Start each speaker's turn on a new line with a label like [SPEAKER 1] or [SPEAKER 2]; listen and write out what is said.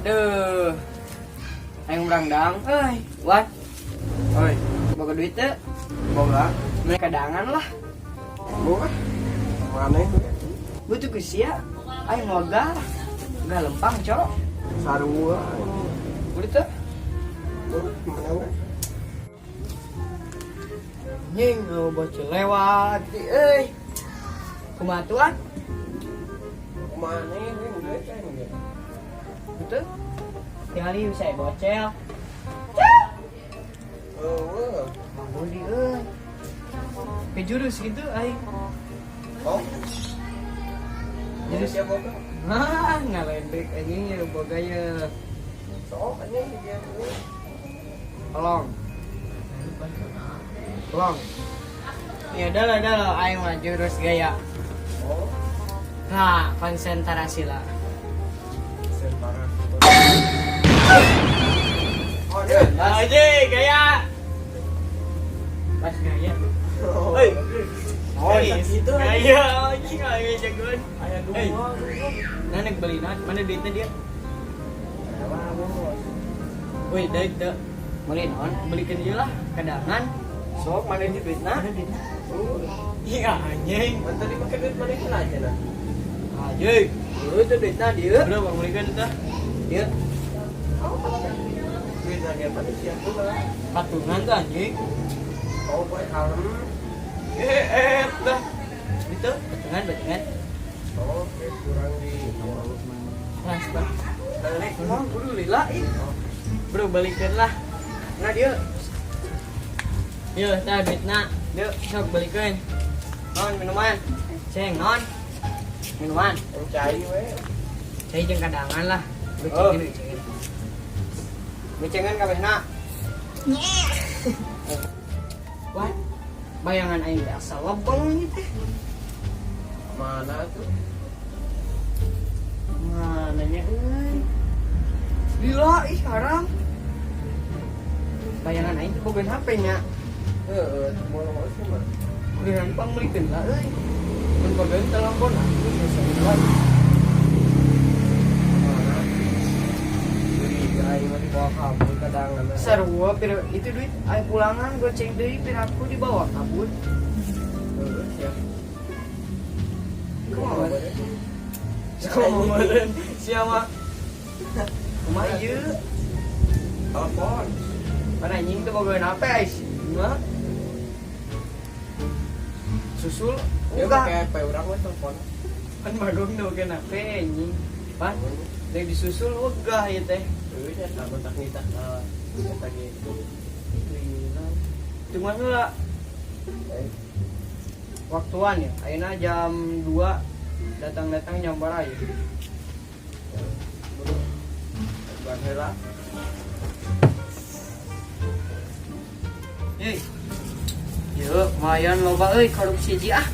[SPEAKER 1] Aduh. Aing berangdang euy. Wan,
[SPEAKER 2] Oi,
[SPEAKER 1] boga duit teu?
[SPEAKER 2] Boga.
[SPEAKER 1] Meuli kadangan lah.
[SPEAKER 2] Boga. Mana itu?
[SPEAKER 1] Butuh ku sia. Aing moga. Gak lempang, cok.
[SPEAKER 2] Sarua.
[SPEAKER 1] Udah teu?
[SPEAKER 2] Boga, mana we?
[SPEAKER 1] Nying, oh, bocil lewat euy. Kumaha tuan?
[SPEAKER 2] Mana ini duit kan ini?
[SPEAKER 1] Betul? Tinggali bisa bocel.
[SPEAKER 2] Oh,
[SPEAKER 1] Mang Budi euy. Ke jurus gitu aing.
[SPEAKER 2] oh.
[SPEAKER 1] Jadi
[SPEAKER 2] Jadi siapa boga?
[SPEAKER 1] Ah, ngaledek anjing ya boga ya.
[SPEAKER 2] Sok anjing dia.
[SPEAKER 1] Tolong. Tolong. Ya udah lah, udah lah, aing mah jurus gaya.
[SPEAKER 2] Oh,
[SPEAKER 1] Nah, konsentrasi lah.
[SPEAKER 2] Sentara. Oh, dia.
[SPEAKER 1] Aja gaya. Pas gaya.
[SPEAKER 2] Oh.
[SPEAKER 1] Hei.
[SPEAKER 2] Oh, itu
[SPEAKER 1] gaya anjing aing jagoan.
[SPEAKER 2] Aya dua.
[SPEAKER 1] Hey. Nah, nek beli naon? Mana duitnya dia?
[SPEAKER 2] Elah, bos.
[SPEAKER 1] Wih, daik teu. Beli naon? Belikan dia lah, kadangan.
[SPEAKER 2] Sok mana di duitna?
[SPEAKER 1] Mana duitnya?
[SPEAKER 2] Oh,
[SPEAKER 1] Iya anjing.
[SPEAKER 2] man tadi pakai duit mana kan aja nah.
[SPEAKER 1] Anjing.
[SPEAKER 2] Oh, itu duitna dia.
[SPEAKER 1] Udah bang belikan itu.
[SPEAKER 2] Dia. Duit lagi apa nih siapa lah?
[SPEAKER 1] Patungan tuh anjing.
[SPEAKER 2] Oh, boy kalem.
[SPEAKER 1] Eh, dah. Itu patungan, patungan.
[SPEAKER 2] Oh, oke, kurang di.
[SPEAKER 1] Transfer.
[SPEAKER 2] Balik.
[SPEAKER 1] Mau kudu lila ih. Bro, balikan lah.
[SPEAKER 2] Nah, dia.
[SPEAKER 1] Yo, tah duitna. Yuk, sok balikan.
[SPEAKER 2] Non minuman.
[SPEAKER 1] Ceng, non. Minuman.
[SPEAKER 2] Yang cai we.
[SPEAKER 1] Cai jeung kadangan lah.
[SPEAKER 2] Oh.
[SPEAKER 1] Becengin, becengin.
[SPEAKER 2] Becengan kabehna.
[SPEAKER 1] Wah, bayangan aing teh asa lebeng ieu teh.
[SPEAKER 2] Mana tuh?
[SPEAKER 1] Mana nya euy? Lila ih haram. Bayangan aing teh boga HP nya.
[SPEAKER 2] Heeh, mau mau sih mah.
[SPEAKER 1] Udah pang meulikeun lah euy. Mun bogaeun telepon aku biasa lewat.
[SPEAKER 2] Mana? Curiga aing mah dibawa kabur kadangan.
[SPEAKER 1] Sarua pira itu duit aing pulangan goceng deui piraku dibawa kabur.
[SPEAKER 2] Heeh, siap.
[SPEAKER 1] Kumaha? Kumaha meureun sia mah? Kumaha ieu?
[SPEAKER 2] Telepon.
[SPEAKER 1] Mana anjing teh bogaeun HP ais. Kumaha? Susul
[SPEAKER 2] Dia
[SPEAKER 1] enggak.
[SPEAKER 2] pakai HP urang mah telepon.
[SPEAKER 1] Kan bagong teh bogaeun HP anjing. Pan, rek disusul wegah ieu teh.
[SPEAKER 2] Heeh, nya sama tak nitah ka eta gitu.
[SPEAKER 1] Cuma heula
[SPEAKER 2] Eh,
[SPEAKER 1] waktuan ya. Ayeuna jam 2 datang-datang jam berapa ya?
[SPEAKER 2] Buru. Ban heula.
[SPEAKER 1] Hei. Yuk, lumayan loba euy korupsi ji ah.